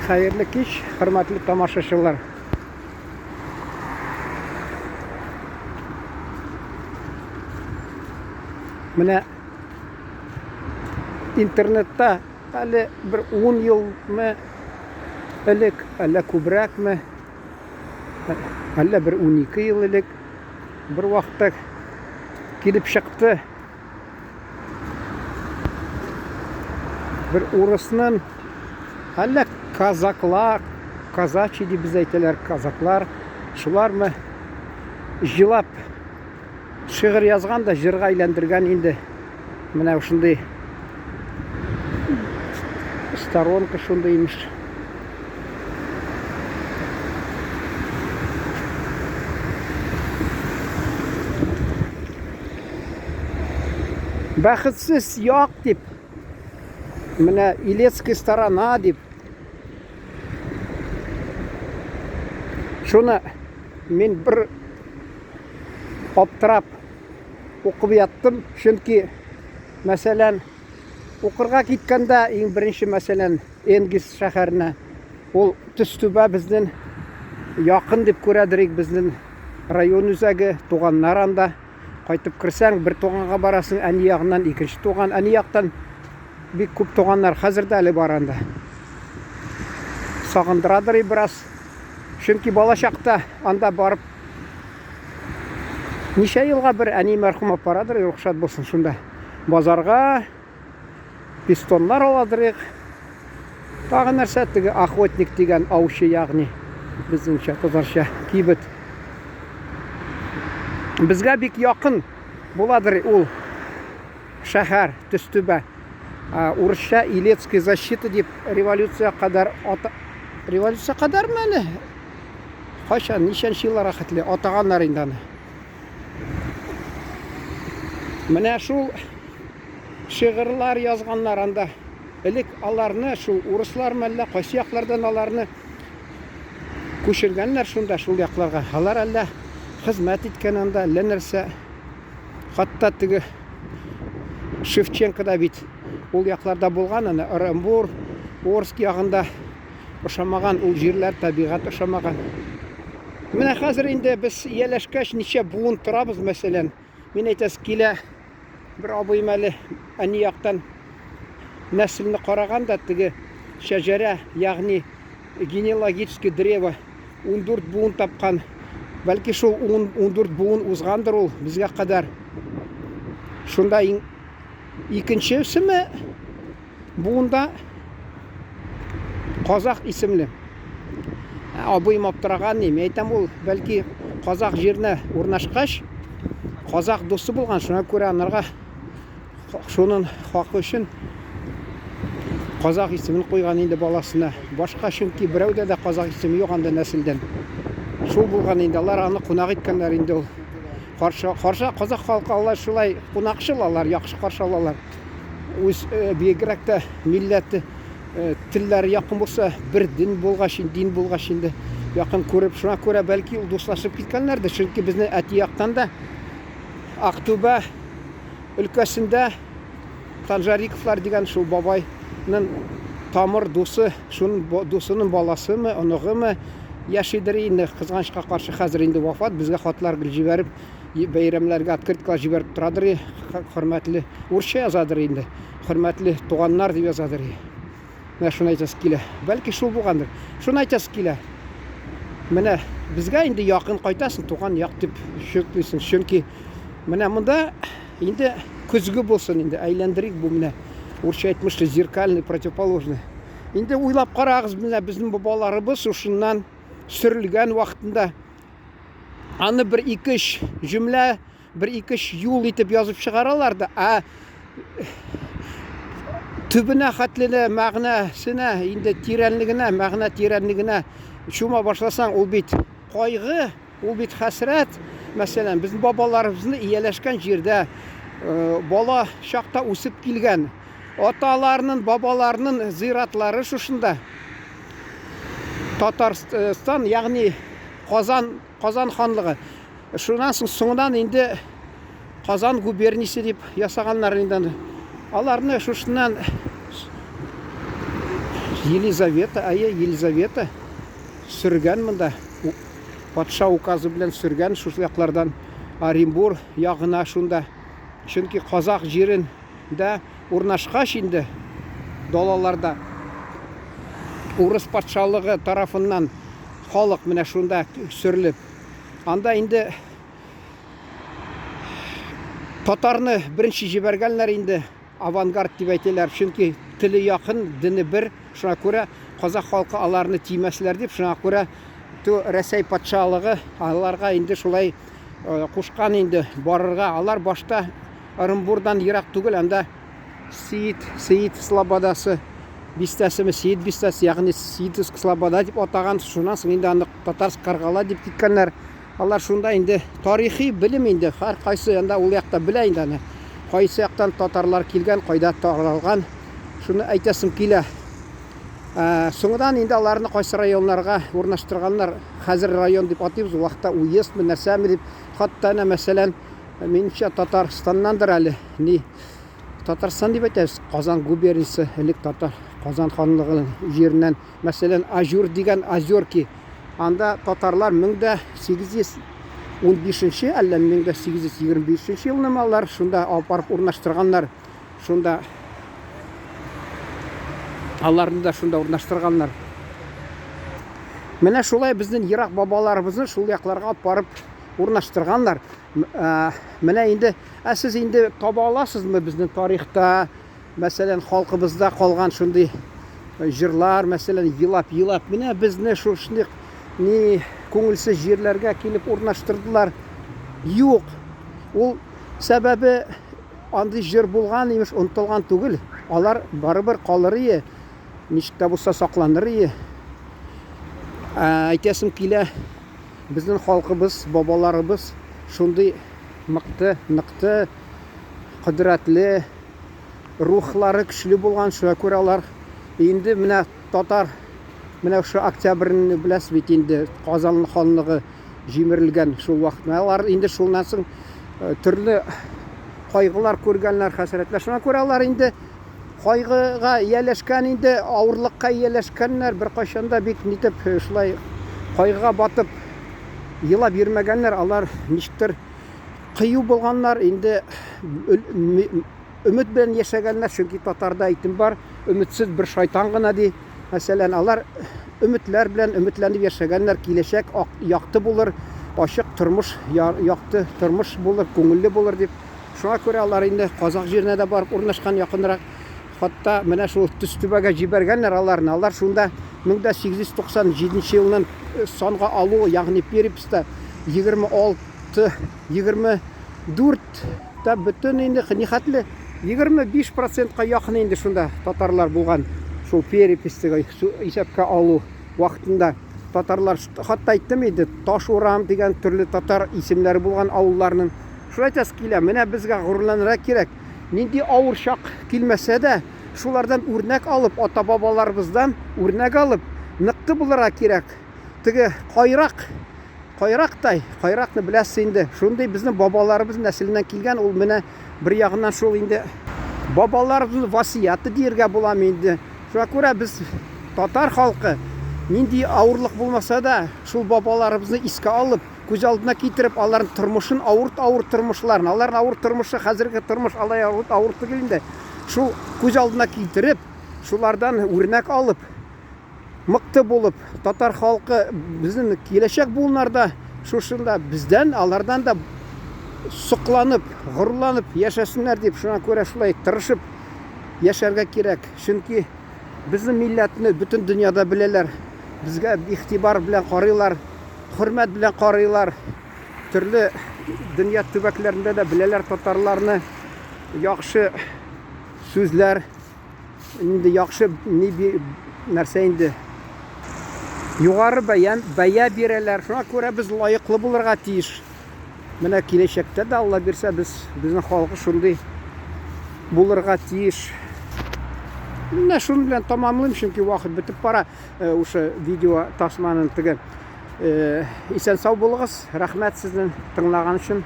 Хәерле кич, хөрмәтле тамашачылар. Менә интернетта әле бер 10 елмы элек, әллә күбрәкме, әллә бер 12 ел элек бер вакытта килеп чыкты. Бер урысның әллә казаклар, казачий дип без әйтәләр, казаклар, шулармы җылап шигырь язган да җырга әйләндергән инде. Менә шундый сторонка шундый имеш. Бәхетсез як дип, менә Илецкая сторона дип. Шуны мин бер аптырап укып яттым, чөнки, мәсәлән, укырга киткәндә иң беренче, мәсәлән, Энгельс шәһәренә, ул Төстүбә безнең якын дип күрәдер безнең район үзәге, туганнар анда. Кайтып керсәң, бер туганга барасың, әни ягыннан икенче туган, әни яктан бик күп туганнар хәзер дә әле бар анда. Сагындырадыр и бераз. Чөнки бала чакта анда барып ничә елга бер әни мәрхүм апарадыр, рөхсәт булсын шунда. Базарга пистоннар аладырык. Тагы нәрсә теге охотник дигән аучы, ягъни безнеңчә татарча кибет. Безгә бик якын буладыр ул шәһәр Төстүбә. Урысча Илецкая защита дип революция кадәр ата... революция кадәрме әле? Кайчан, ничәнче елларга хәтле атаганнар инде аны. Менә шул шигырьләр язганнар анда. Элек аларны шул урыслар мәллә кайсы яклардан аларны күчергәннәр шунда шул якларга. Алар әллә хезмәт иткән анда, әллә нәрсә. Хатта теге Шевченко да бит ул якларда булган, аны Оренбур, Орск ягында ошамаган ул җирләр, табигать ошамаган. Менә хәзер инде без ияләшкәч ничә буын торабыз, мәсәлән. Мин әйтәсе килә, бер абыем әле әни яктан нәселне караган да теге шәҗәрә, ягъни генеалогическое древо 14 буын тапкан. Бәлки шул 14 буын узгандыр ул безгә кадәр. Шунда иң икенчесеме буында казах исемле. Абыем аптыраган, ни, мин әйтәм, ул бәлки казах җиренә урнашкач, казах дусы булган, шуңа күрә анарга шунын хакы өчен казах исемен куйган инде баласына. Башка чөнки берәүдә дә казах исеме юк анда нәселдән. Шул булган инде, алар аны кунак иткәннәр инде ул. Каршы, каршы казах халкы алар шулай кунакчыл, алар яхшы каршы алалар. Үз бигрәк тә милләте, телләре якын булса, бер дин булгач, дин булгач инде якын күреп, шуңа күрә бәлки ул дуслашып киткәннәрдер. Чөнки безнең әти яктан да Актүбә өлкәсендә Танжариковлар дигән шул бабайның тамыр дусы, шуның дусының баласымы, оныгымы яшидер инде. Кызганычка каршы хәзер инде вафат, безгә хатлар гел җибәреп бәйрәмнәргә открыткалар җибәреп торадыр, хөрмәтле урысча язадыр инде, хөрмәтле туганнар дип язадыр. Менә шуны әйтәсе килә. Бәлки шул булгандыр. Шуны әйтәсе килә. Менә безгә инде якын кайтасың, туган як дип чөклисең. Чөнки менә монда инде көзге булсын инде, әйләндерик бу менә урысча әйтмешли зеркальный противоположный. Инде уйлап карагыз, менә безнең бабаларыбыз шушыннан сөрелгән вакытында Аны бер ике өч җөмлә, бер ике өч юл итеп язып чыгаралар да, ә төбенә хәтле мәгънәсенә, инде тирәнлегенә, мәгънә тирәнлегенә чума башласаң, ул бит кайгы, ул бит хәсрәт. Мәсәлән, безнең бабаларыбызны ияләшкән җирдә э, бала чакта үсеп килгән аталарының, бабаларының зиратлары шушында. Татарстан, ягъни Казан, Казан ханлыгы. Шуннан соң соңыннан инде Казан губерниясе дип ясаганнар инде аны. Аларны шушыннан Елизавета, әйе, Елизавета сөргән монда. Патша указы белән сөргән шушы яклардан Оренбур ягына шунда. Чөнки казак җирендә урнашкач инде далаларда урыс патшалыгы тарафыннан халык менә шунда сөрелеп. Анда инде татарны беренче җибәргәннәр инде. Авангард дип әйтәләр, чөнки теле якын, дине бер, шуңа күрә казах халкы аларны тимәсләр дип, шуңа күрә ту Рәсәй патшалыгы аларга инде шулай э, кушкан инде барырга. Алар башта Оренбурдан ерак түгел, анда Сеит, Сеит слободасы бистәсеме, Сеит бистәсе, ягъни Сеитовск слобода дип атаган. Шуннан соң инде аны Татарск Каргала дип киткәннәр. Алар шунда инде тарихи белем инде, һәркайсы анда ул якта белә инде аны. Кайсы яктан татарлар килгән, кайда таралган, шуны әйтәсем килә. Ә, соңынан инде аларны кайсы районнарга урнаштырганнар, хәзер район дип атыйбыз, ул вакытта уездмы, нәрсәме дип. Хатта әнә, мәсәлән, минемчә, Татарстаннандыр әле, ни, Татарстан дип әйтәбез, Казан губерниясе, элек татар Казан ханлыгы җиреннән. Мәсәлән, Ажур дигән Озерки, анда татарлар 1815 нче, әллә 1825 нче елнымы алар шунда алып барып урнаштырганнар. Шунда аларны да шунда урнаштырганнар. Менә шулай безнең ерак бабаларыбызны шул якларга алып барып урнаштырганнар. Менә инде, ә сез инде таба аласызмы безнең тарихта, Мәсәлән, халкыбызда калган шундый җырлар, мәсәлән, елап-елап, менә безне шушындый ни күңелсез җирләргә килеп урнаштырдылар. Юк. Ул сәбәбе андый җыр булган, имеш, онытылган түгел. Алар барыбер калыр ие, ничек тә булса сакланыр ие. Әйтәсем килә, безнең халкыбыз, бабаларыбыз шундый мыкты, ныкты, кодрәтле, рухлары көчле булган, шуңа күрә алар инде менә татар, менә шушы октябрьне беләсез бит инде, Казан ханлыгы җимерелгән шул вакыт. Менә алар инде шуннан соң э, төрле кайгылар күргәннәр, хәсрәтләр. Шуңа күрә алар инде кайгыга ияләшкән инде, авырлыкка ияләшкәннәр, беркайчан да бик нитеп э, шулай кайгыга батып елап йөрмәгәннәр. Алар ничектер кыю булганнар, инде өмет белән яшәгәннәр, чөнки татарда әйтем бар, өметсез бер шайтан гына ди. Мәсәлән, алар өметләр белән өметләнеп яшәгәннәр, киләчәк якты булыр, ачык тормыш, якты тормыш булыр, күңелле булыр дип. Шуңа күрә алар инде казах җиренә дә барып урнашкан якынрак. Хатта менә шул Төстүбәгә җибәргәннәр аларны. Алар шунда 1897 елның санга алу, ягъни переписта 26 24 та бөтен инде нихәтле 25 процентка якын инде шунда татарлар булган шул переписьтәге исәпкә алу вакытында татарлар хатта әйттем инде таш урам дигән төрле татар исемнәре булган авылларның шулай әйтәсе килә менә безгә горурланырга кирәк нинди авыр чак килмәсә дә шулардан үрнәк алып ата бабаларыбыздан үрнәк алып ныкты булырга кирәк теге кайрак Кайрактай, кайракны беләсез инде. Шундый безнең бабаларыбыз нәселеннән килгән, ул менә бер ягыннан шул инде бабаларыбызның васыяты диергә буламы инде. Шуңа күрә без татар халкы нинди авырлык булмаса да, шул бабаларыбызны искә алып, күз алдына китереп, аларның тормышын, авыр-авыр тормышларын, аларның авыр тормышы, хәзерге тормыш алай авыр, авыр түгел инде. Шул күз алдына китереп, шулардан үрнәк алып, мыкты булып, татар халкы безнең киләчәк буыннарда шушында бездән, алардан да сокланып, горурланып яшәсеннәр дип, шуңа күрә шулай тырышып яшәргә кирәк. Чөнки безнең милләтне бөтен дөньяда беләләр. Безгә игътибар белән карыйлар, хөрмәт белән карыйлар. Төрле дөнья төбәкләрендә дә беләләр татарларны. Яхшы сүзләр Инде яхшы ни нәрсә инде. Югары бәя, бәя бирәләр. Шуңа күрә без лаеклы булырга тиеш. Менә киләчәктә дә Алла бирсә без безнең халкы шундый булырга тиеш. Менә шуның белән тәмамлыйм, чөнки вакыт бетеп бара. Э, ушы видео тасманың теге. Э, исән сау булыгыз. Рәхмәт сезнең тыңлаган өчен.